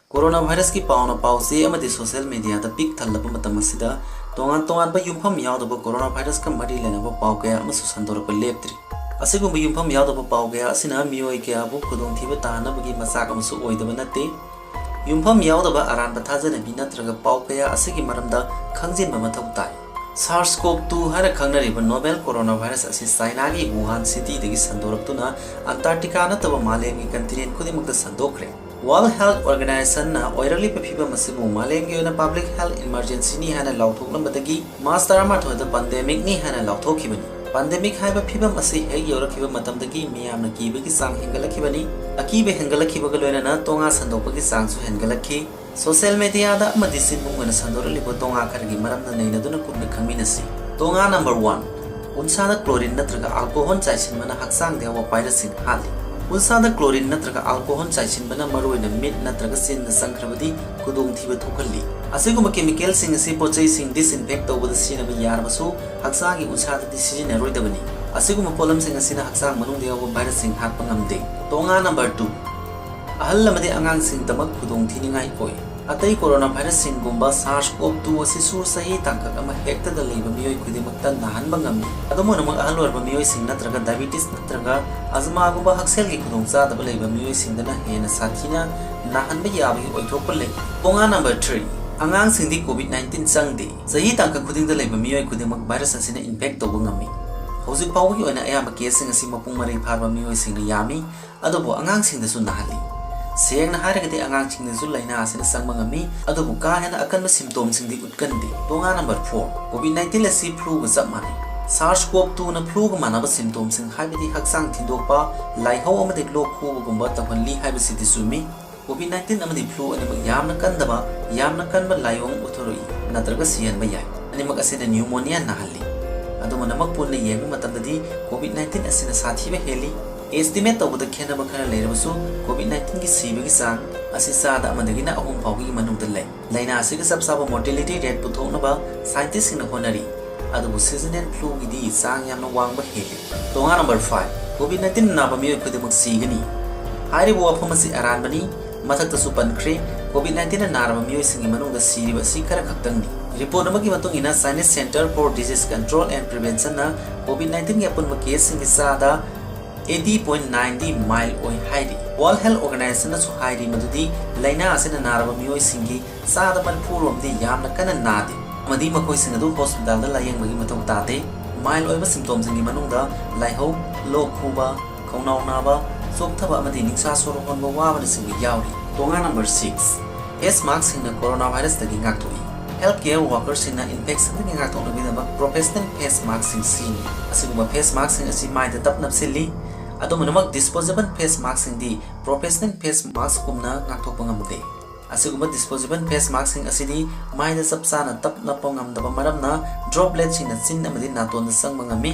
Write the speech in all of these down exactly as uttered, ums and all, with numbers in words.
Corona ꯚꯥꯏꯔꯁꯀꯤ ꯄꯥꯎꯅ ꯄꯥꯎ ꯆꯦ ꯑꯃꯗꯤ ꯁꯣꯁꯤꯌꯦꯜ ꯃꯦꯗꯤꯌꯥꯗ ꯄꯤꯛ ꯊꯜꯂꯕ ꯃꯇꯝ ꯑꯁꯤꯗ, ꯇꯣꯉꯥꯟ ꯇꯣꯉꯥꯟꯕ ꯌꯨꯝꯐꯝ ꯌꯥꯎꯗꯕ ꯀꯣꯔꯣꯅꯥ ꯚꯥꯏꯔꯁꯀ ꯃꯔꯤ ꯂꯩꯅꯕ ꯄꯥꯎ ꯀꯌꯥ ꯑꯃꯁꯨ ꯁꯟꯗꯣꯔꯛꯄ ꯂꯦꯞꯇ꯭ꯔꯤ꯫ ꯑꯁꯤꯒꯨꯝꯕ ꯌꯨꯝꯐꯝ ꯌꯥꯎꯗꯕ ꯄꯥꯎ ꯀꯌꯥ ꯑꯁꯤꯅ ꯃꯤꯑꯣꯏ ꯀꯌꯥꯕꯨ ꯈꯨꯗꯣꯡꯊꯤꯕ ꯇꯥꯍꯟꯅꯕꯒꯤ ꯃꯆꯥꯛ ꯑꯃꯁꯨ ꯑꯣꯏꯗꯕ ꯅꯠꯇꯦ꯫ ꯌꯨꯝꯐꯝ ꯌꯥꯎꯗꯕ ꯑꯔꯥꯟꯕ ꯊꯥꯖꯅꯕꯤ ꯅꯠꯇ꯭ꯔꯒ ꯄꯥꯎ ꯀꯌꯥ ꯑꯁꯤꯒꯤ ꯃꯔꯝꯗ ꯈꯪꯖꯤꯟꯕ ꯃꯊꯧ ꯇꯥꯏ꯫ ꯁꯥꯔꯁ ꯀꯣꯞ ꯇꯨ ꯍꯥꯏꯅ ꯈꯪꯅꯔꯤꯕ ꯅꯣꯕꯦꯜ ꯀꯣꯔꯣꯅꯥ ꯚꯥꯏꯔꯁ ꯑꯁꯤ ꯆꯥꯏꯅꯥꯒꯤ ꯋꯨꯍꯥꯟ ꯁꯤꯇꯤꯗꯒꯤ ꯁꯟꯗꯣꯔꯛꯇꯨꯅ ꯑꯟꯇꯥꯔꯀꯇꯤꯀꯥ ꯅꯠꯇꯕ ꯃꯥꯂꯦꯝꯒꯤ ꯀꯟꯇꯤꯅꯦꯟ ꯈꯨꯗꯤꯡꯃꯛꯇ ꯁꯟꯗꯣꯛꯈ꯭ꯔꯦ꯫ ꯋꯥꯔꯜꯗ ꯍꯦꯜꯊ ꯑꯣꯔꯒꯅꯥꯏꯖꯦꯁꯟꯅ ꯑꯣꯏꯔꯛꯂꯤꯕ ꯐꯤꯚꯝ ꯑꯁꯤꯕꯨ ꯃꯥꯂꯦꯝꯒꯤ ꯑꯣꯏꯅ ꯄꯕ꯭ꯂꯤꯛ ꯍꯦꯜꯊ ꯏꯃꯔꯖꯦꯟꯁꯤꯅꯤ ꯍꯥꯏꯅ ꯂꯥꯎꯊꯣꯛꯂꯝꯕꯗꯒꯤ ꯃꯥꯔꯆ ꯇꯔꯥꯃꯥꯊꯣꯏꯗ ꯄꯥꯟꯗꯦꯃꯤꯛꯅꯤ ꯍꯥꯏꯅ ꯂꯥꯎꯊꯣꯛꯈꯤꯕꯅꯤ꯫ ꯄꯥꯟꯗꯦꯃꯤꯛ ꯍꯥꯏꯕ ꯐꯤꯚꯝ ꯑꯁꯤ ꯍꯦꯛ ꯌꯧꯔꯛꯈꯤꯕ ꯃꯇꯝꯗꯒꯤ ꯃꯤꯌꯥꯝꯅ ꯀꯤꯕꯒꯤ ꯆꯥꯡ ꯍꯦꯟꯒꯠꯂꯛꯈꯤꯕꯅꯤ꯫ ꯑꯀꯤꯕ ꯍꯦꯟꯒꯠꯂꯛꯈꯤꯕꯒ ꯂꯣꯏꯅꯅ ꯇꯣꯉꯥ ꯁꯟꯗꯣꯛꯄꯒꯤ ꯆꯥꯡꯁꯨ ꯍꯦꯟꯒꯠꯂꯛꯈꯤ꯫ ꯁꯣꯁꯤꯌꯦꯜ ꯃꯦꯗꯤꯌꯥꯗ ꯑꯃꯗꯤ ꯆꯤꯟꯕꯨꯡ ꯑꯣꯏꯅ ꯁꯟꯗꯣꯔꯛꯂꯤꯕ ꯇꯣꯉꯥ ꯈꯔꯒꯤ ꯃꯔꯝꯗ ꯅꯩꯅꯗꯨꯅ ꯀꯨꯞꯅ ꯈꯪꯃꯤꯟꯅꯁꯤ꯫ ꯇꯣꯉꯥ ꯅꯝꯕꯔ ꯋꯥꯟ, ꯎꯟꯁꯥꯗ ꯀ꯭ꯂꯣꯔꯤꯟ ꯅꯠꯇ꯭ꯔꯒ ꯑꯜꯀꯣꯍꯣꯜ ꯆꯥꯏꯁꯤꯟꯕꯅ ꯍꯛꯆꯥꯡꯗ ꯌꯥꯎꯕ ꯚꯥꯏꯔꯁꯁꯤꯡ ꯍꯥꯠꯂꯤ꯫ ꯎꯟꯁꯥꯗ ꯀ꯭ꯂꯣꯔꯤꯟ ꯅꯠꯇ꯭ꯔꯒ ꯑꯜꯀꯣꯍꯣꯜ ꯆꯥꯏꯁꯤꯟꯕꯅ ꯃꯔꯨꯑꯣꯏꯅ ꯃꯤꯠ ꯅꯠꯇ꯭ꯔꯒ ꯆꯤꯟꯗ ꯆꯪꯈ꯭ꯔꯕꯗꯤ ꯈꯨꯗꯣꯡꯊꯤꯕ ꯊꯣꯛꯍꯜꯂꯤ꯫ ꯑꯁꯤꯒꯨꯝꯕ ꯀꯦꯃꯤꯀꯦꯜꯁꯤꯡ ꯑꯁꯤ ꯄꯣꯠꯆꯩꯁꯤꯡ disinfect ꯇꯧꯕꯗ ꯁꯤꯖꯤꯟꯅꯕ ꯌꯥꯔꯕꯁꯨ, ꯍꯛꯆꯥꯡꯒꯤ ꯎꯟꯁꯥꯗꯗꯤ ꯁꯤꯖꯤꯟꯅꯔꯣꯏꯗꯕꯅꯤ꯫ ꯑꯁꯤꯒꯨꯝꯕ ꯄꯣꯠꯂꯝꯁꯤꯡ ꯑꯁꯤꯅ ꯍꯛꯆꯥꯡ ꯃꯅꯨꯡꯗ ꯌꯥꯎꯕ ꯚꯥꯏꯔꯁꯁꯤꯡ ꯍꯥꯠꯄ ꯉꯝꯗꯦ꯫ ꯇꯣꯉꯥ ꯅꯝꯕꯔ ꯇꯨ, ꯑꯍꯜ ꯑꯃꯗꯤ ꯑꯉꯥꯡꯁꯤꯡꯗꯃꯛ ꯈꯨꯗꯣꯡꯊꯤꯅꯤꯡꯉꯥꯏ ꯑꯣꯏ꯫ ꯑꯇꯩ ꯀꯣꯔꯣꯅꯥ ꯚꯥꯏꯔꯁꯁꯤꯡꯒꯨꯝꯕ ꯁꯥꯔꯁ ꯀꯣꯞ ꯇꯨ ꯑꯁꯤꯁꯨ ꯆꯍꯤ ꯇꯥꯡꯀꯛ ꯑꯃ ꯍꯦꯛꯇꯗ ꯂꯩꯕ ꯃꯤꯑꯣꯏ ꯈꯨꯗꯤꯡꯃꯛꯇ ꯅꯥꯍꯟꯕ ꯉꯝꯃꯤ꯫ ꯑꯗꯨꯝ ꯑꯣꯏꯅꯃꯛ, ꯑꯍꯜ ꯑꯣꯏꯔꯕ ꯃꯤꯑꯣꯏꯁꯤꯡ ꯅꯠꯇ꯭ꯔꯒ ꯗꯥꯏꯕꯤꯇꯤꯁ ꯅꯠꯇ꯭ꯔꯒ ꯑꯖꯃꯥꯒꯨꯝꯕ ꯍꯛꯁꯦꯜꯒꯤ ꯈꯨꯗꯣꯡꯆꯥꯗꯕ ꯂꯩꯕ ꯃꯤꯑꯣꯏꯁꯤꯡꯗꯅ ꯍꯦꯟꯅ ꯁꯥꯊꯤꯅ ꯅꯥꯍꯟꯕ ꯌꯥꯕꯒꯤ ꯑꯣꯏꯊꯣꯛꯄ ꯂꯩ꯫ ꯇꯣꯉꯥ ꯅꯝꯕꯔ ꯊ꯭ꯔꯤ, ꯑꯉꯥꯡꯁꯤꯡꯗꯤ ꯀꯣꯚꯤꯗ ꯅꯥꯏꯟꯇꯤꯟ ꯆꯪꯗꯦ꯫ ꯆꯍꯤ ꯇꯥꯡꯀꯛ ꯈꯨꯗꯤꯡꯗ ꯂꯩꯕ ꯃꯤꯑꯣꯏ ꯈꯨꯗꯤꯡꯃꯛ ꯚꯥꯏꯔꯁ ꯑꯁꯤꯅ ꯏꯟꯐꯦꯛ ꯇꯧꯕ ꯉꯝꯃꯤ꯫ ꯍꯧꯖꯤꯛ ꯐꯥꯎꯕꯒꯤ ꯑꯣꯏꯅ ꯑꯌꯥꯝꯕ ꯀꯦꯁꯁꯤꯡ ꯑꯁꯤ ꯃꯄꯨꯡ ꯃꯔꯩ ꯐꯥꯔꯕ ꯃꯤꯑꯣꯏꯁꯤꯡꯅ ꯌꯥꯝꯃꯤ, ꯑꯗꯨꯕꯨ ꯑꯉꯥꯡꯁꯤꯡꯗꯁꯨ ꯅꯥꯍꯜꯂꯤ꯫ ꯁꯦꯡꯅ ꯍꯥꯏꯔꯒꯗꯤ, ꯑꯉꯥꯡꯁꯤꯡꯗꯁꯨ ꯂꯥꯏꯅꯥ ꯑꯁꯤꯅ ꯆꯪꯕ ꯉꯝꯃꯤ, ꯑꯗꯨꯕꯨ ꯀꯥ ꯍꯦꯟꯅ ꯑꯀꯟꯕ ꯁꯤꯝꯇꯣꯝꯁꯤꯡꯗꯤ ꯎꯠꯀꯟꯗꯦ꯫ ꯇꯣꯉꯥ ꯅꯝꯕꯔ ꯐꯣꯔ, ꯀꯣꯚꯤꯗ ꯅꯥꯏꯟꯇꯤꯟ ꯑꯁꯤ ꯐ꯭ꯂꯨꯒ ꯆꯞ ꯃꯥꯟꯅꯩ꯫ ꯁꯥꯔꯁ ꯀꯣꯞ ꯇꯨꯅ ꯐ꯭ꯂꯨꯒ ꯃꯥꯟꯅꯕ ꯁꯤꯝꯇꯣꯝꯁꯤꯡ, ꯍꯥꯏꯕꯗꯤ ꯍꯛꯆꯥꯡ ꯊꯤꯟꯗꯣꯛꯄ, ꯂꯥꯏꯍꯧ ꯑꯃꯗꯤ ꯂꯣꯛ ꯈꯨꯕꯒꯨꯝꯕ ꯇꯧꯍꯜꯂꯤ ꯍꯥꯏꯕꯁꯤꯗꯤ ꯆꯨꯝꯃꯤ꯫ ꯀꯣꯚꯤꯗ ꯅꯥꯏꯟꯇꯤꯟ ꯑꯃꯗꯤ ꯐ꯭ꯂꯨ ꯑꯅꯤꯃꯛ ꯌꯥꯝꯅ ꯀꯟꯗꯕ, ꯌꯥꯝꯅ ꯀꯟꯕ ꯂꯥꯏꯑꯣꯡ ꯎꯠꯊꯣꯔꯛꯏ ꯅꯠꯇ꯭ꯔꯒ ꯁꯤꯍꯟꯕ ꯌꯥꯏ꯫ ꯑꯅꯤꯃꯛ ꯑꯁꯤꯅ ꯅ꯭ꯌꯨꯃꯣꯅꯤꯌꯥ ꯅꯥꯍꯜꯂꯤ꯫ ꯑꯗꯨꯕꯨ ꯅꯃꯛ ꯄꯨꯟꯅ ꯌꯦꯡꯕ ꯃꯇꯝꯗꯗꯤ ꯀꯣꯚꯤꯗ ꯅꯥꯏꯟꯇꯤꯟ ꯑꯁꯤꯅ ꯁꯥꯊꯤꯕ ꯍꯦꯜꯂꯤ꯫ ꯑꯦꯁꯇꯤꯃꯦꯠ ꯇꯧꯕꯗ ꯈꯦꯠꯅꯕ ꯈꯔ ꯂꯩꯔꯕꯁꯨ, ꯀꯣꯚꯤꯗ ꯅꯥꯏꯟꯇꯤꯟꯒꯤ ꯁꯤꯕꯒꯤ ꯆꯥꯡ ꯑꯁꯤ ꯆꯥꯗ ꯑꯃꯗꯒꯤꯅ ꯑꯍꯨꯝ ꯐꯥꯎꯕꯒꯤ ꯃꯅꯨꯡꯗ ꯂꯩ꯫ ꯂꯥꯏꯅꯥ ꯑꯁꯤꯒ ꯆꯞ ꯆꯥꯕ ꯃꯣꯔꯇꯦꯂꯤꯇꯤ ꯔꯦꯠ ꯄꯨꯊꯣꯛꯅꯕ ꯁꯥꯏꯟꯇꯤꯁꯁꯤꯡꯅ ꯍꯣꯠꯅꯔꯤ, ꯑꯗꯨꯕꯨ ꯁꯤꯖꯅꯦꯜ ꯐ꯭ꯂꯨꯒꯤꯗꯤ ꯆꯥꯡ ꯌꯥꯝꯅ ꯋꯥꯡꯕ ꯍꯦꯜꯂꯤ꯫ ꯇꯣꯉꯥ ꯅꯝꯕꯔ ꯐꯥꯏꯚ, ꯀꯣꯚꯤꯗ ꯅꯥꯏꯟꯇꯤꯟ ꯅꯥꯕ ꯃꯤꯑꯣꯏ ꯈꯨꯗꯤꯡꯃꯛ ꯁꯤꯒꯅꯤ꯫ ꯍꯥꯏꯔꯤꯕ ꯋꯥꯐꯝ ꯑꯁꯤ ꯑꯔꯥꯟꯕꯅꯤ꯫ ꯃꯊꯛꯇꯁꯨ ꯄꯟꯈ꯭ꯔꯦ, COVID nineteen ꯅ ꯅꯥꯔꯕ ꯃꯤꯑꯣꯏꯁꯤꯡꯒꯤ ꯃꯅꯨꯡꯗ ꯁꯤꯔꯤꯕ ꯑꯁꯤ ꯈꯔ ꯈꯛꯇꯪꯅꯤ꯫ ꯔꯤꯄꯣꯔꯠ ꯑꯃꯒꯤ ꯃꯇꯨꯡ ꯏꯟꯅ, Chinese Center for Disease Control and Prevention ꯅ COVID nineteen ꯒꯤ ꯑꯄꯨꯟꯕ ꯀꯦꯁꯁꯤꯡꯒꯤ ꯆꯥꯗ eighty point nine ꯗꯤ mild ꯑꯣꯏ ꯍꯥꯏꯔꯤ꯫ World Health Organization ꯅꯁꯨ ꯍꯥꯏꯔꯤ ꯃꯗꯨꯗꯤ ꯂꯥꯏꯅꯥ ꯑꯁꯤꯅ ꯅꯥꯔꯕ ꯃꯤꯑꯣꯏꯁꯤꯡꯒꯤ ꯆꯥꯗ ꯃꯔꯤꯐꯨ ꯔꯣꯝꯗꯤ ꯌꯥꯝꯅ ꯀꯟꯅ ꯅꯥꯗꯦ, ꯑꯃꯗꯤ ꯃꯈꯣꯏꯁꯤꯡ ꯑꯗꯨ ꯍꯣꯁꯄꯤꯇꯥꯜꯗ ꯂꯥꯌꯦꯡꯕꯒꯤ ꯃꯊꯧ ꯇꯥꯗꯦ꯫ Mild ꯑꯣꯏꯕ ꯁꯤꯝꯇꯣꯝꯁꯤꯡꯒꯤ ꯃꯅꯨꯡꯗ ꯂꯥꯏꯍꯧ, ꯂꯣꯛ ꯈꯨꯕ, ꯈꯧꯅꯥꯎ ꯅꯥꯕ, ꯆꯣꯛꯊꯕ ꯑꯃꯗꯤ ꯅꯤꯡꯁꯥ ꯁꯣꯔ ꯍꯣꯟꯕ ꯋꯥꯕꯅꯆꯤꯡꯕ ꯌꯥꯎꯔꯤ꯫ ꯇꯣꯉꯥ number six, face mask ꯁꯤꯡꯅ ꯀꯣꯔꯣꯅꯥ ꯚꯥꯏꯔꯁꯇꯒꯤ ꯉꯥꯛꯊꯣꯛꯏ꯫ Health care worker ꯁꯤꯡꯅ ꯏꯟꯐꯦꯛꯁꯟꯗꯒꯤ ꯉꯥꯛꯊꯣꯛꯅꯕꯒꯤꯗꯃꯛ professional face mask ꯁꯤꯡ ꯁꯤꯖꯤꯟꯅꯩ꯫ ꯑꯁꯤꯒꯨꯝꯕ face mask ꯁꯤꯡ ꯑꯁꯤ ꯃꯥꯏꯗ ꯇꯞ ꯅꯞꯁꯤꯜꯂꯤ꯫ ꯑꯗꯨꯝ ꯑꯣꯏꯅꯃꯛ, disposable face mask ꯁꯤꯡꯗꯤ professional face mask ꯀꯨꯝꯅ ꯉꯥꯛꯊꯣꯛꯄ ꯉꯝꯗꯦ꯫ ꯑꯁꯤꯒꯨꯝꯕ disposable face mask ꯁꯤꯡ ꯑꯁꯤꯗꯤ ꯃꯥꯏꯗ ꯆꯞ ꯆꯥꯅ ꯇꯞ ꯅꯞꯄ ꯉꯝꯗꯕ ꯃꯔꯝꯅ, droplet ꯁꯤꯡꯅ ꯆꯤꯟ ꯑꯃꯗꯤ ꯅꯥꯇꯣꯟꯗ ꯆꯪꯕ ꯉꯝꯃꯤ꯫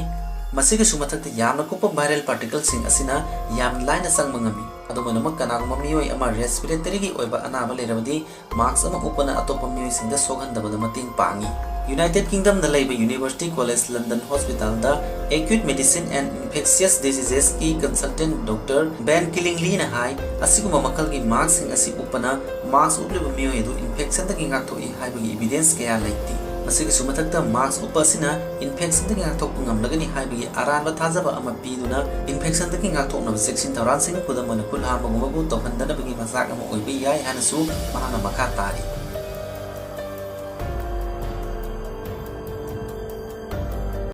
ꯃꯁꯤꯒꯤꯁꯨ ꯃꯊꯛꯇ, ꯌꯥꯝꯅ ꯀꯨꯞꯄ viral particle ꯁꯤꯡ ꯑꯁꯤꯅ ꯌꯥꯝ ꯂꯥꯏꯅ ꯆꯪꯕ ꯉꯝꯃꯤ꯫ ꯑꯗꯨꯝ ꯑꯣꯏꯅꯃꯛ, ꯀꯅꯥꯒꯨꯝꯕ ꯃꯤꯑꯣꯏ ꯑꯃ respiratory ꯒꯤ ꯑꯣꯏꯕ ꯑꯅꯥꯕ ꯂꯩꯔꯕꯗꯤ, mask ꯑꯃ ꯎꯞꯄꯅ ꯑꯇꯣꯞꯄ ꯃꯤꯑꯣꯏꯁꯤꯡꯗ ꯁꯣꯛꯍꯟꯗꯕꯗ ꯃꯇꯦꯡ ꯄꯥꯡꯏ꯫ United Kingdom ꯗ ꯂꯩꯕ University College London Hospital the Acute Medicine and Infectious Diseases ꯀꯤ consultant Doctor Ben Killingly ꯅ ꯍꯥꯏ, ꯑꯁꯤꯒꯨꯝꯕ ꯃꯈꯜꯒꯤ mask ꯁꯤꯡ ꯑꯁꯤ ꯎꯞꯄꯅ mask ꯎꯞꯂꯤꯕ ꯃꯤꯑꯣꯏ ꯑꯗꯨ ꯏꯟꯐꯦꯛꯁꯟꯗꯒꯤ ꯉꯥꯛꯊꯣꯛꯏ ꯍꯥꯏꯕꯒꯤ evidence ꯀꯌꯥ ꯂꯩꯇꯦ꯫ ꯃꯁꯤꯒꯤꯁꯨ ꯃꯊꯛꯇ, mask ꯎꯞꯄ ꯑꯁꯤꯅ ꯏꯟꯐꯦꯛꯁꯟꯗꯒꯤ ꯉꯥꯛꯊꯣꯛꯄ ꯉꯝꯂꯒꯅꯤ ꯍꯥꯏꯕꯒꯤ ꯑꯔꯥꯟꯕ ꯊꯥꯖꯕ ꯑꯃ ꯄꯤꯗꯨꯅ, ꯏꯟꯐꯦꯛꯁꯟꯗꯒꯤ ꯉꯥꯛꯊꯣꯛꯅꯕ ꯆꯦꯛꯁꯤꯟ ꯊꯧꯔꯥꯡꯁꯤꯡ, ꯈꯨꯗꯝ ꯑꯣꯏꯅ ꯈꯨꯠ ꯍꯥꯝꯕꯒꯨꯝꯕꯕꯨ ꯇꯧꯍꯟꯗꯅꯕꯒꯤ ꯃꯆꯥꯛ ꯑꯃ ꯑꯣꯏꯕ ꯌꯥꯏ ꯍꯥꯏꯅꯁꯨ ꯃꯍꯥꯛꯅ ꯃꯈꯥ ꯇꯥꯔꯤ꯫